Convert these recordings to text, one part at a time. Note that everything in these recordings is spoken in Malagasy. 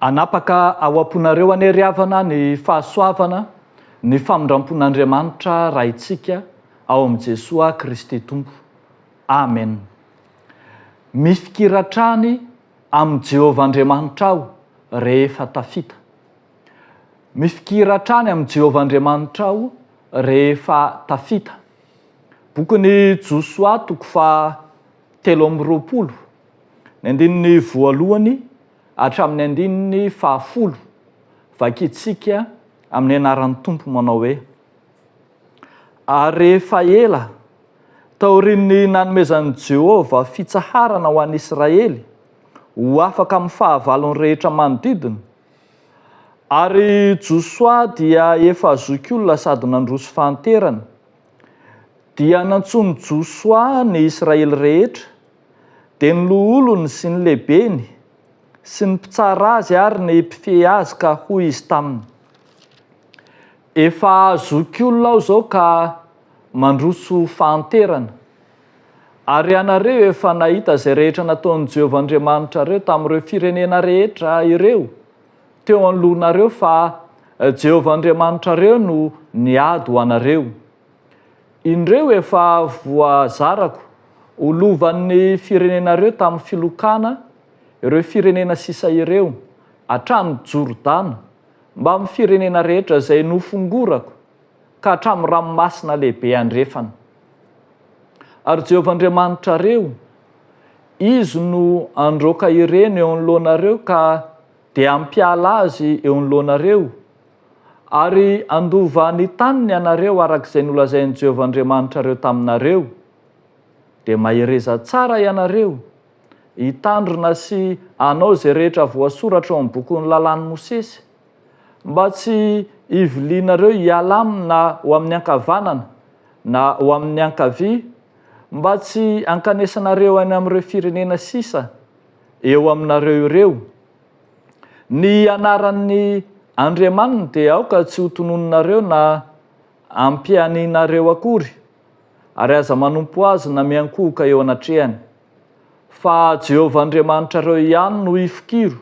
Hanapaka ao am-ponareo anie ry havana ny fahasoavana, ny famindram-pon'Andriamanitra Raintsika ao amin'i Jesoa Kristy Tompo. Amen. Mifikira hatrany amin'i Jehovah Andriamanitrao rehefa tafita. Mifikira hatrany amin'i Jehovah Andriamanitrao rehefa tafita. Bokin'i Josoa toko faha 23, ny andininy voalohany hatramin'ny andininy fahafolo, vakintsika amin'ny anaran'ny Tompo manao hoe, Ary rehefa ela, taorian'ny nanomezan'i Jehovah fitsaharana ho an'ny Israely ho afaka amin'ny fahavalony rehetra manodidina, ary Josoa dia efa zokiolona sady nandroso fahanterana, dia nantsoin'i Josoa ny Israely rehetra, dia ny loholony sy ny lehibeny sy ny mpitsara azy ary ny mpifehy azy ka hoy izy taminy, Efa zokiolona aho izao ka mandroso fahanterana. Ary ianareo efa nahita izay rehetra nataon'i Jehovah Andriamanitrareo tamin'ireo firenena rehetra ireo teo anoloanareo fa Jehovah Andriamanitrareo no niady ho anareo. Indreo efa voazarako ho lovan'ny firenenareo tamin'ny filokana ireo firenena sisa ireo, hatrany Jordana, mbamin'ny firenena rehetra izay nofongorako ka hatramin'ny ranomasina lehibe andrefana. Ary Jehovah Andriamanitrareo, Izy no handroaka ireny eo anoloanareo ka dia hampiala azy eo anoloanareo, ary handova ny taniny ianareo araka izay nolazain'i Jehovah Andriamanitrareo taminareo. Dia mahereza tsara ianareo, hitandrina sy hanao izay rehetra voasoratra ao amin'ny bokin'ny lalàn'i Mosesy, mba tsy hivilianareo hiala aminy na ho amin'ny ankavanana na ho amin'ny ankavia, mba tsy hankanesanareo any amin'ireo firenena sisa eo aminareo ireo. Ny anaran'ny andriamaniny dia aoka tsy hotononinareo na ampianinareo akory, ary aza manompo azy na miankohoka eo anatrehany. Fa Jehovah Andriamanitrareo ihany no hifikiro,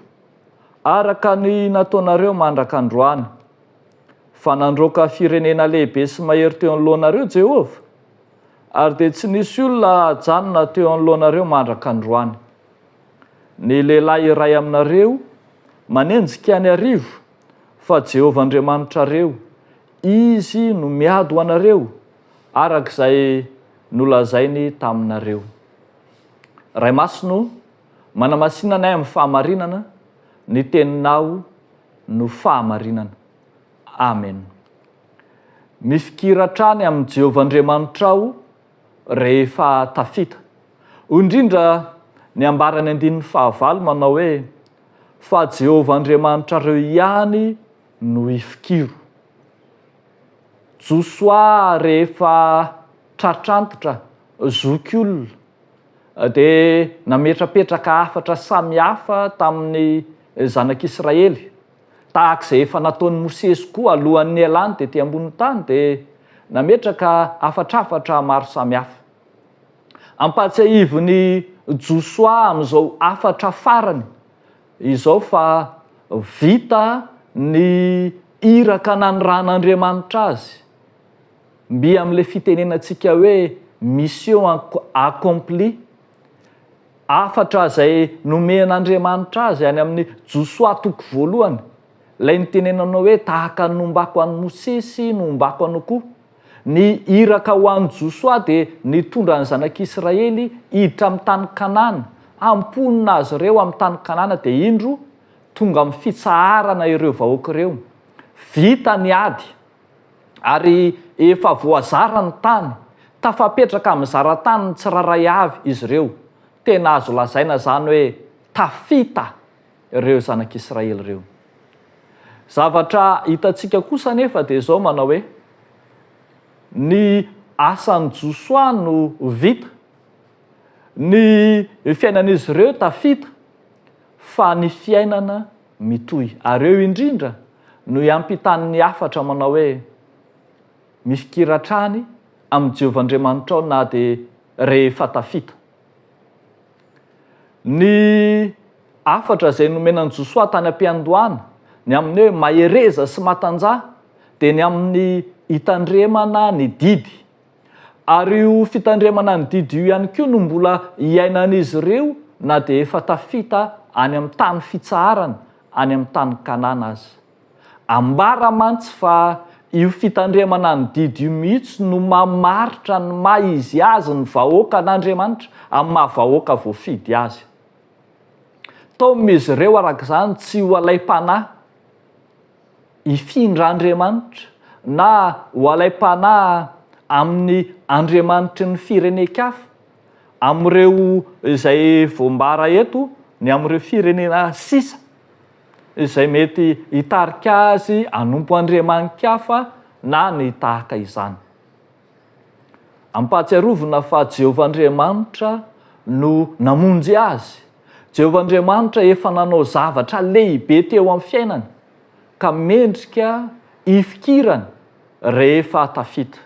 araka ny nataonareo mandraka androany. Fa nandroaka firenena lehibe sy mahery teo anoloanareo Jehovah, ary dia tsy nisy olona hajanona teo anoloanareo mandraka androany. Ny lehilahy iray aminareo manenjika ny arivo, fa Jehovah Andriamanitrareo, Izy no miady ho anareo, araka izay nolazainy taminareo. Ray Masina o, manamasina anay amin'ny fahamarinana, ny Teninao no fahamarinana. Amen. Mifikira hatrany amin'i Jehovah Andriamanitrao rehefa tafita. Hoy indrindra ny ambaran'ny andininy fahavalo manao hoe, Fa Jehovah Andriamanitrareo ihany no ifikiro. Josoa rehefa tratr'antitra, zokiolona, dia nametrapetraka hafatra samihafa tamin'ny zanak'Israely. Tahaka izay efa nataon'i Mosesy koa alohan'ny nialany tety ambonin'ny tany dia nametraka hafatrafatra maro samihafa. Ampahatsiahivin'i Josoa amin'izao hafatra farany izao fa vita ny iraka nanirahan'Andriamanitra azy. Mby amin'ilay fitenenantsika hoe mission accomplie. Hafatra izay nomen'Andriamanitra azy any amin'ny Josoa toko voalohany, ilay nitenenanao hoe tahaka ny nombako an'i Mosesy no hombako anao koa. Ny iraka ho an'i Josoa dia nitondra ny zanak'Israely hiditra amin'ny tany Kanana, hamponina azy ireo amin'ny tany Kanana dia indro tonga amin'ny fitsaharana ireo vahoaka ireo. Vita ny ady ary efa voazara ny tany, tafapetraka amin'ny zara-taniny tsirairay avy izy ireo. Tena azo lazaina izany hoe tafita ireo zanak'Israely ireo. Zavatra hitantsika kosa anefa dia izao manao hoe, ny asan'i Josoa no vita, ny fiainan'izy ireo tafita, fa ny fiainana mitohy. Ary eo indrindra no hiampitan'ny hafatra manao hoe, Mifikira hatrany amin'i Jehovah Andriamanitrao na dia rehefa tafita. Ny. hafatra izay nomena an'i Josoa tany am-piandohana, ny amin'ny hoe mahereza sy matanjaha, dia ny amin'ny hitandremana ny didy. Ary io fitandremana ny didy io ihany koa no mbola iainan'izy ireo na dia efa tafita any amin'ny tany fitsaharana, any amin'ny tany Kanana aza. Ambara mantsy fa io fitandremana ny didy io mihitsy no mamaritra ny maha izy azy ny vahoakan'Andriamanitra amin'ny maha vahoaka voafidy azy. Taomina izy ireo araka izany tsy ho alaim-panahy hifindra Andriamanitra na ho alaim-panahy amin'ny andriamanitry ny firenen-kafa, amin'ireo izay voambara eto ny amin'ireo firenena sisa izay mety hitarika azy hanompo andriamani-kafa na ny tahaka izany. Ampahatsiarovina fa Jehovah Andriamanitra no namonjy azy. Jehovah Andriamanitra efa nanao zavatra lehibe teo amin'ny fiainany, ka mendrika hifikirany rehefa tafita.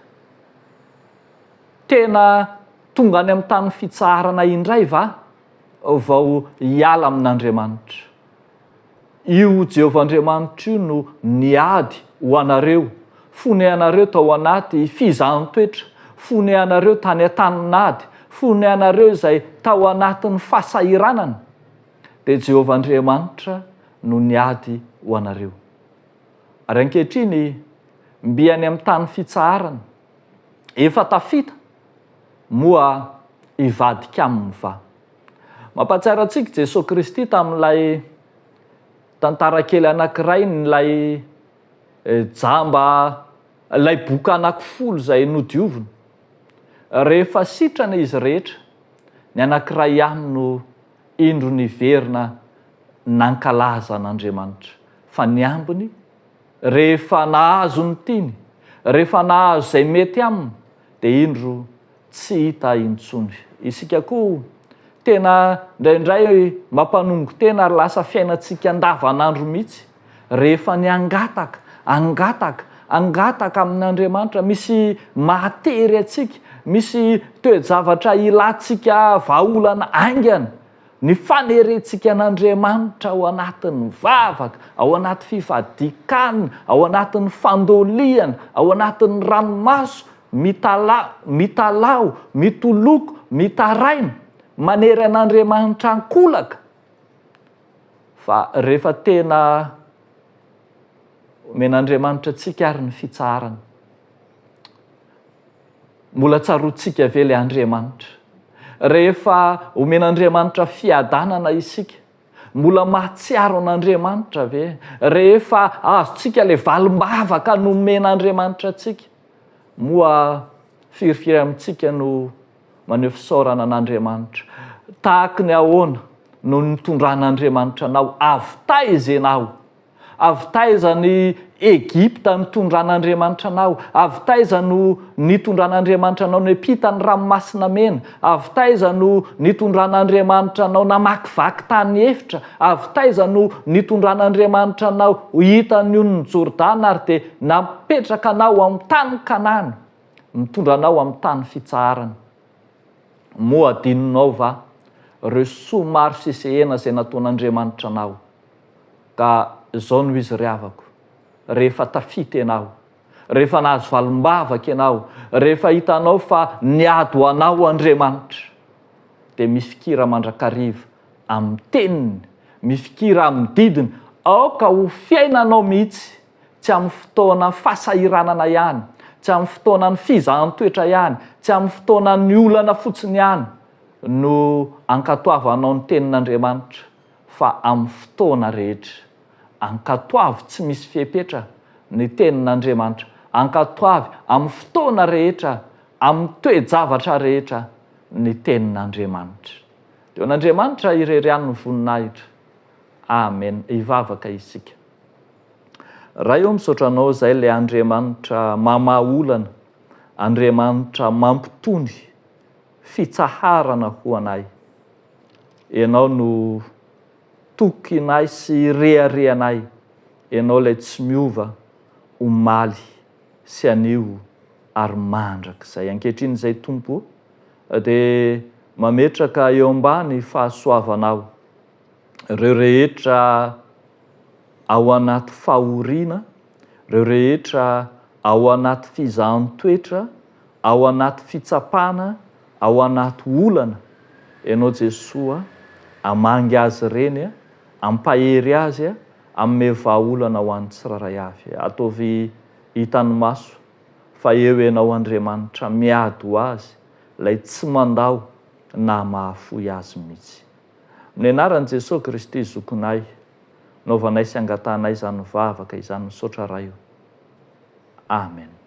Tena tonga any amin'ny tany fitsaharana indray va vao hiala amin'Andriamanitra? Io Jehovah Andriamanitra io no niady ho anareo, fony ianareo tao anaty fizahan-toetra, fony ianareo tany an-tanin'ady, fony ianareo izay tao anatin'ny fahasahiranana, dia Jehovah Andriamanitra no niady ho anareo. Ary ankehitriny, mby any amin'ny tany fitsaharana, efa tafita, moa hivadika aminy va? Mampahatsiaro antsika Jesoa Kristy tamin'ilay tantara kely anankiray n'ilay jamba, ilay boka anankifolo izay nodiovina. Rehefa sitrana izy rehetra, ny anankiray ihany no indro niverina nankalaza an'Andriamanitra, fa ny ambiny rehefa nahazo ny tiany, rehefa nahazo izay mety aminy dia indro tsy hita intsony. Isika koa tena indraindray mampanongo tena ary lasa fiainantsika andavanandro mihitsy rehefa ny hangataka, hangataka, hangataka amin'Andriamanitra, misy mahatery antsika, misy toe-javatra ilantsika vahaolana haingana, ny fanerentsika an'Andriamanitra ao anatin'ny vavaka, ao anaty fifadian-kanina, ao anatin'ny fandolihana, ao anatin'ny ranomaso, Mitalaho, mitalaho, mitoloko, mitaraina, manery an'Andriamanitra ankolaka, fa rehefa tena omen'Andriamanitra antsika ary ny fitsaharana, mbola tsaroantsika ve ilay Andriamanitra? Rehefa omen'Andriamanitra fiadanana isika, mbola mahatsiaro an'Andriamanitra ve? Rehefa azontsika ilay valim-bavaka nomen'Andriamanitra antsika, Moa firifiry amintsika no maneho fisaorana an'Andriamanitra? Tahaky ny ahoana no nitondran'Andriamanitra anao? Avy taiza ianao? Avy taiza ny Egypta nitondran'Andriamanitra anao? Avy taiza no nitondran'Andriamanitra anao niampita ny Ranomasina Mena? Avy taiza no nitondran'Andriamanitra anao namakivaky tany efitra? Avy taiza no nitondran'Andriamanitra anao ho hitan'ny onin'i Jordana ary dia nampetraka anao amin'ny tany Kanana, mitondra anao amin'ny tany fitsaharana? Moa adinonao va ireo soa maro sesehena izay nataon'Andriamanitra anao? Ka izao no izy ry havako, rehefa tafita ianao, rehefa nahazo valim-bavaka ianao, rehefa hitanao fa niady ho anao Andriamanitra, dia mifikira mandrakariva amin'ny teniny, mifikira amin'ny didiny, aoka ho fiainanao mihitsy, tsy amin'ny fotoana fahasahiranana ihany, tsy amin'ny fotoanan'ny fizahan-toetra ihany, tsy amin'ny fotoanan'ny olana fotsiny ihany no ankatoavanao ny tenin'Andriamanitra fa amin'ny fotoana rehetra. Ankatoavy tsy misy fepetra ny tenin'Andriamanitra, ankatoavy amin'ny fotoana rehetra, amin'ny toe-javatra rehetra ny tenin'Andriamanitra. Dia ho an'Andriamanitra irery ihany ny voninahitra. Amen. Hivavaka isika. Ray ô misaotra Anao izay ilay Andriamanitra mamaha olana, Andriamanitra mampitony fitsaharana ho anay. Ianao no tokinay sy reharehanay, Ianao ilay tsy miova omaly sy anio ary mandrakizay. Ankehitriny izay Tompo ô, dia mametraka eo ambany fahasoavanao. Ireo rehetra ao anaty fahoriana, ireo rehetra ao anaty fizahan-toetra, ao anaty fitsapana, ao anaty olana, Ianao Jesoa hamangy azy ireny, hampahery azy, hanome vahaolana ho an'ny tsirairay avy. Ataovy hitan'ny maso fa eo Ianao Andriamanitra miady ho azy, ilay tsy mandao na mahafoy azy mihitsy. Amin'ny anaran'i Jesoa Kristy Zokinay, naovanay sy angatahanay izany vavaka izany misaotra Ray o. Amen.